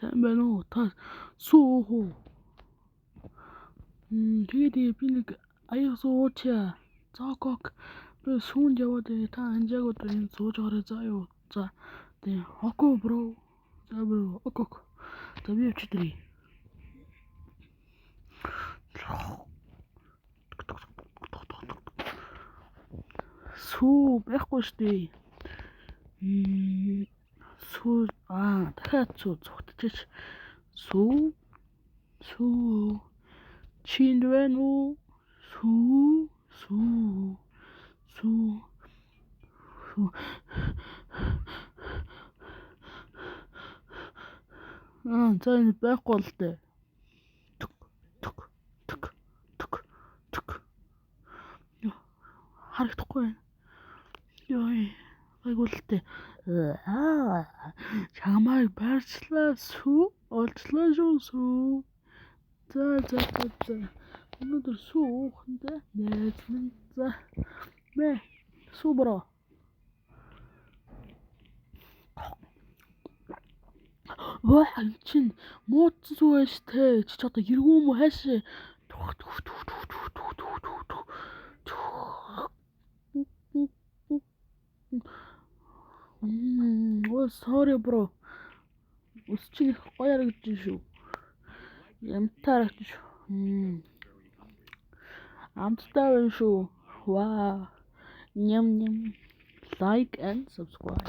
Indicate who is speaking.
Speaker 1: Сайн байна уу? Та сүү уух уу? Тэгээд би нэг аяг сүү уучаа. За кок. Би сүүнд яваад ирье. Та ханжааг одоо энэ сууж байгаарай заа юу. За тийм. Okay bro. За bro. Okay. За би явчих дэрье. Сүү байхгүй шүү дээ. Сүү дахиад сүү цугтчихэж. Сүү сүү чинд байна уу? Сүү сүү сүү сүү. За энэ байхгүй л дээ. Түк түк түк түк түк. Харагдахгүй байна. Йой, гайгүй л дээ. Чамайг барьчлаа сүү, олчлоо шүү сүү. За за за за. Өнөөдөр сүү уух нь дээ. Найз минь за. Мэ сүү bro. Ваа эн чин муудсан сүү байж тээ. Чи ч одоо эргүү юм уу хайшаа. Түх түх түх түх түх түх түх түх түх. Оо sorry bro. Үс чинь их гоё харагдаж шүү. Ямтай харагдаж шүү. Амттай байна шүү. Ваа. Ням ням. Like and subscribe.